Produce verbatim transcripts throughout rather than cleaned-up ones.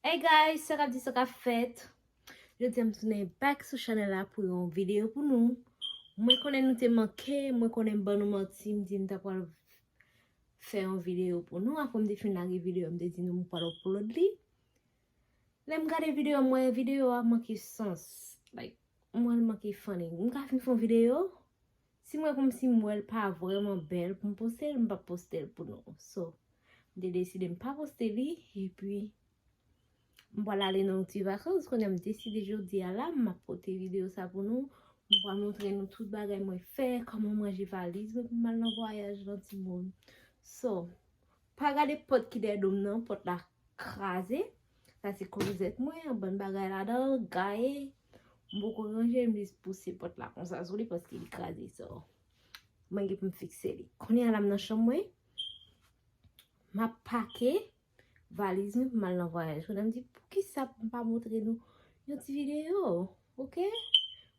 Hey guys, sa k ap di, sa k ap fèt? Jodi a m tounen back sou chanèl la pou yon videyo pou nou. Mwen konnen nou te manke, mwen konnen m ban nou manti, m di m ta pral fè yon videyo pou nou. Apre m te fin lage videyo, m te di nou m pral upload li. Lè m gade videyo, m wè videyo a manke sans. Like, m wè l manke funny. M ka fin fè yon videyo, si m wè kòmsi m wè l pa vrèman bèl pou m poste l, m p ap poste l pou nou. So, m te deside m pa poste li, epi m pral ale nan yon ti vakans. Kounye a m deside jodi a la, m ap pote videyo sa pou nou. M pral montre nou tout bagay mwen fè, kòman m ranje valiz mwen pou m al nan vwayaj lan timoun. So, pa gade pòt ki dèyè do m nan, pòt la kraze. Sa se klozèt mwen, yon bann bagay ladan l, gaye. M poko ranje, m jis pouse pòt la konsa sou li paske li kraze. So, mwen gen pou m fikse li. Kounye a la m nan chanm mwen. M ap pake valiz mwen pou m al nan vwayaj. Kounye a m di, poukisa m pa montre nou yon ti videyo, oke?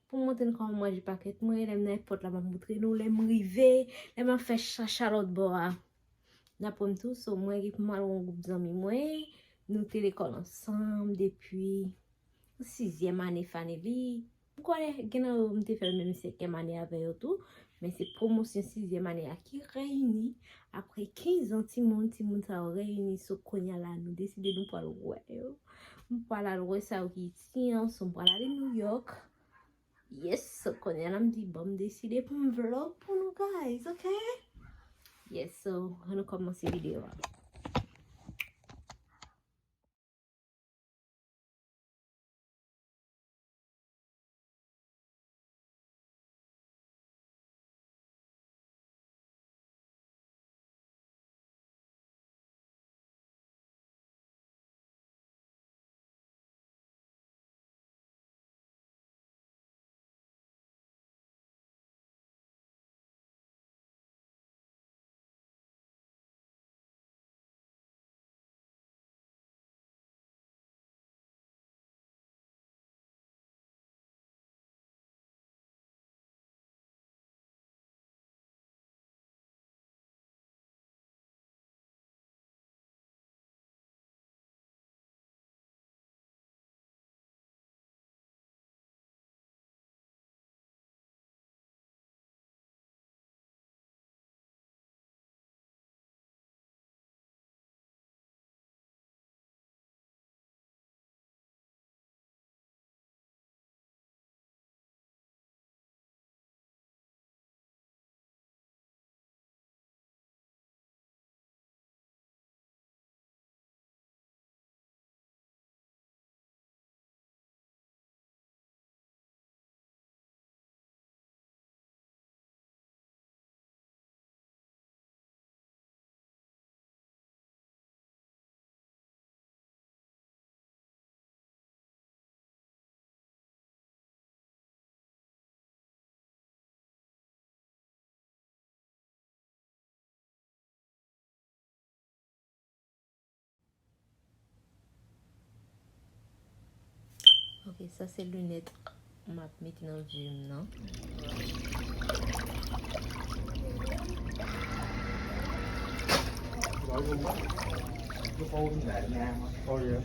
Pou m montre nou kòman m ranje pakèt mwen, lè m nan èpòt la, m ap montre nou, lè m rive, lè m ap fè chacha lòt bò a. N ap wè m tou, so mwen gen pou m al wè yon gwoup zanmi mwen, nou te lekòl ansanm depi sizyèm ane Fanely. M kwè gen nan yo m te fè l menm senkyèm ane avè yo tou, men se pwomosyon sizyèm ane a ki reyini. Apre kenz an timoun, timoun sa yo reyini, so kounye a la nou deside nou pral wè yo. M pral al wè sa yo ki isi an, so m pral ale New York. Yes, so kounye a la m di bon m deside pou m vlog pou nou guys, oke? Yes, so ann nou kòmanse videyo a. Ok, sa se linèt m ap mete nan zye m nan. Oh, yeah.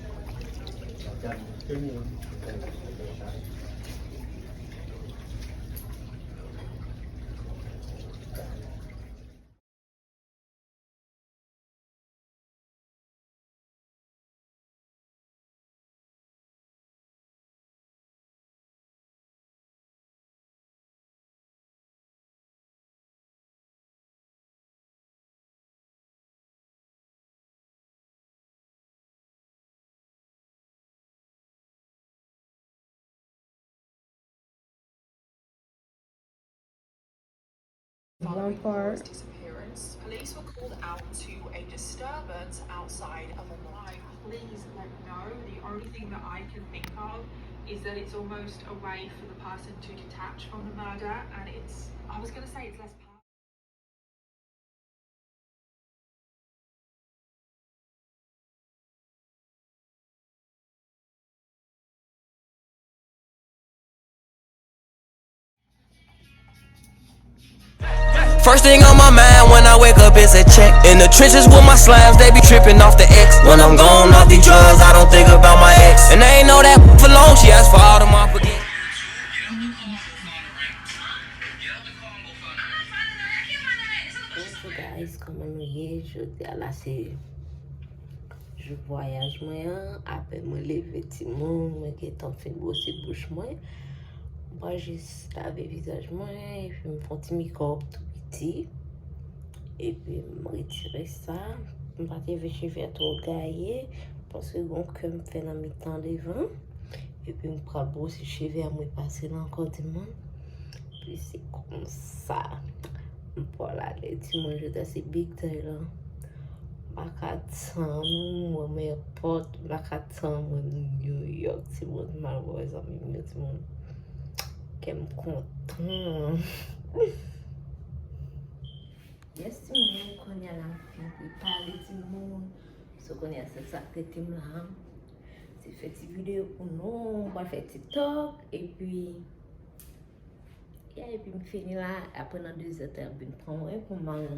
One part. Disappearance. Police were called out to a disturbance outside of a mall. Please let know. The only thing that I can think of is that it's almost a way for the person to detach from the murder, and it's, I was gonna say it's less. First thing on my mind when I wake up is a check. In the trenches with my slimes, they be tripping off the X. When I'm gone off these drugs, I don't think about Sa se jou vwayaj mwen an. Apre mwen leve timoun, mwen gentan fin bwose bouch mwen. Mwen pral jis lave vizaj mwen, epi m fè yon ti makeup tou piti. Epi m retire sa. M pa te vle cheve a twò gaye, paske gon kè m fè nan mitan devan. Epi m pral bwose cheve a, mwen pase l ankò timoun. Epi se konsa. M pral ale timoun, jodi a se big day la. M pa ka tann mwen, mwen pòt, m pa ka tann mwen New York timoun, m al wè zanmi m yo timoun. Kè m kontan. Yes timoun, kounye a la m fin prepare timoun. So kounye a se sa k rete m la. Se fè ti videyo pou nou, m pral fè TikTok, epi, yeah, epi m fini la, apre nan de zè tan y ap vin pran mwen pou m al,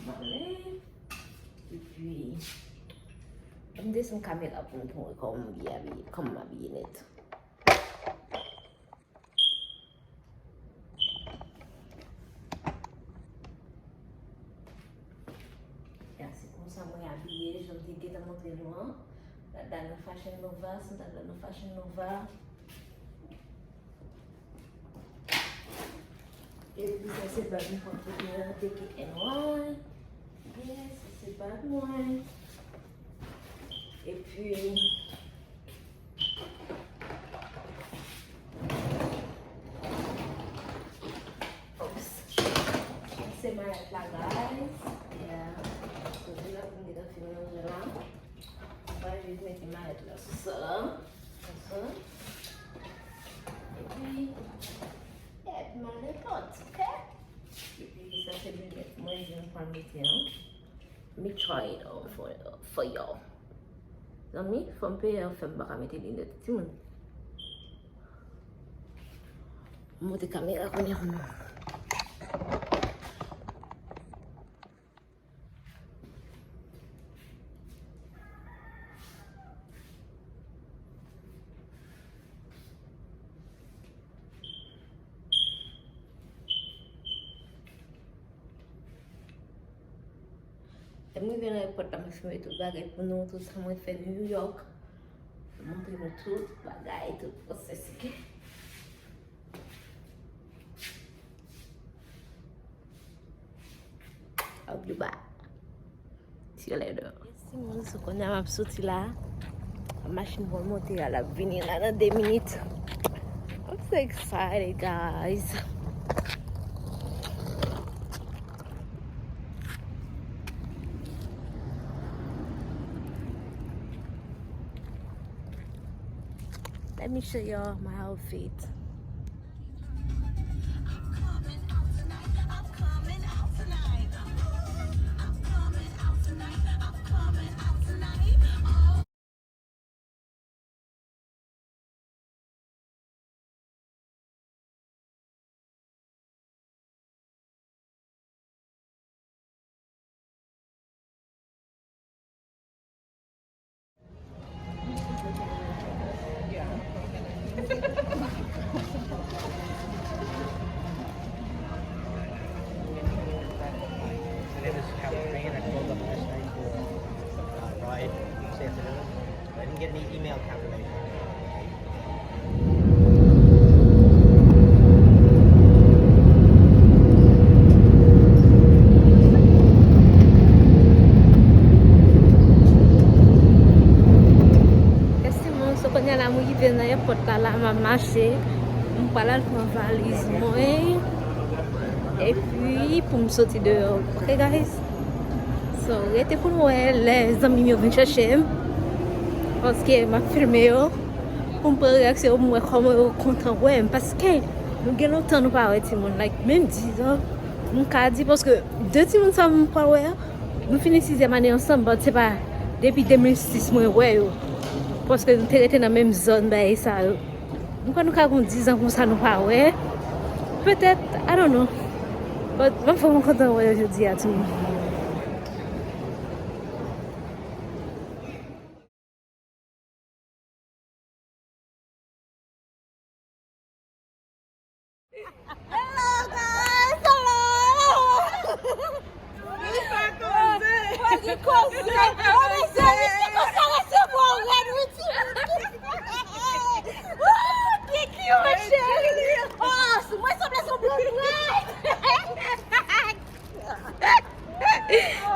m al ale, epi, m desann kamera pou nou, pou nou wè kòman m byen abiye, kòman m abiye nèt. Ya, se konsa mwen abiye, jan m te gentan montre nou an. Ladan nan Fashion Nova, sandal la nan Fashion Nova. Epi sa se bag mwen pran kote a, D K N Y. Yes, sa se bag mwen. Epi, oops. Sa se mayèt la, guys. Yeah. Kote la pou m gentan fin ranje la. Mwen pral jis mete mayèt la sou sa la. Konsa. Epi, epi m al nenpòt, ok? Epi sa se linèt mwen, jan m pral mete an. Let me try it on for, for y'all. Zanmi, fò m peye an fè m pa ka mete linèt timoun. M monte kamera kounye a pou nou. Lè m rive nan èpòt la, m eksplike tout bagay pou nou, tout sa mwen fè New York. Montre nou tout bagay, tout pwosès, ok? I'll be back. See you later. Yes timoun, so kounye a m ap soti la. Machin pou monte a, l ap vini la nan de minit. I'm so excited, guys. Let me show y'all my outfit. My name is Howard Payne. I pulled up last night for, uh, Ride this afternoon. I didn't get any email confirmation. Yes timoun, so kounye a la m rive nan èpòt la, la m ap mache. M pral al pran valiz mwen. Epi pou m soti deyò. Ok, guys? So, rete pou n wè lè zanmi m yo vin chèche m. Paske m ap filme yo. Pou m pran reyaksyon yo, pou m wè kòman yo kontan wè m. Paske nou gen lontan nou pa wè timoun. Like, menm diz an, m ka di, paske de timoun sa m pral wè a, nou fini sizyèm ane ansanm, but se pa depi de mil sis mwen wè yo. Paske nou te rete nan menm zòn bagay sa yo. M kwè nou ka gon diz an konsa nou pa wè. Petèt, I don't know. But m ap vrèman kontan wè yo jodi a, timoun. Hello, guys! Hello! Sa pa koze! Koze, oh, mezanmi, se konsa resevwa w rèd, wi, ti. Oh, Kiki, mon cheri. Oh, mwen sanble sou bon rèd.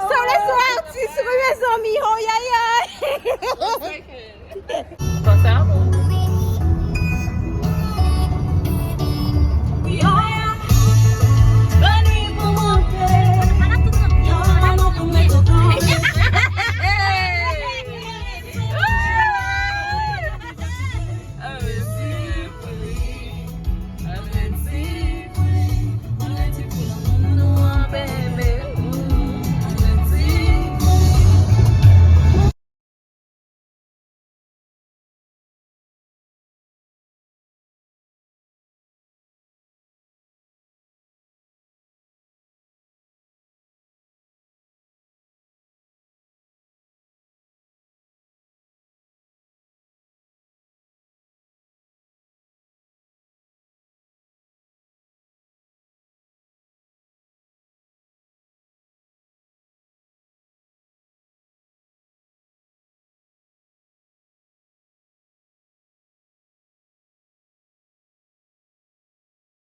Sanble sou atis, wi, mezanmi. Oh, yayay.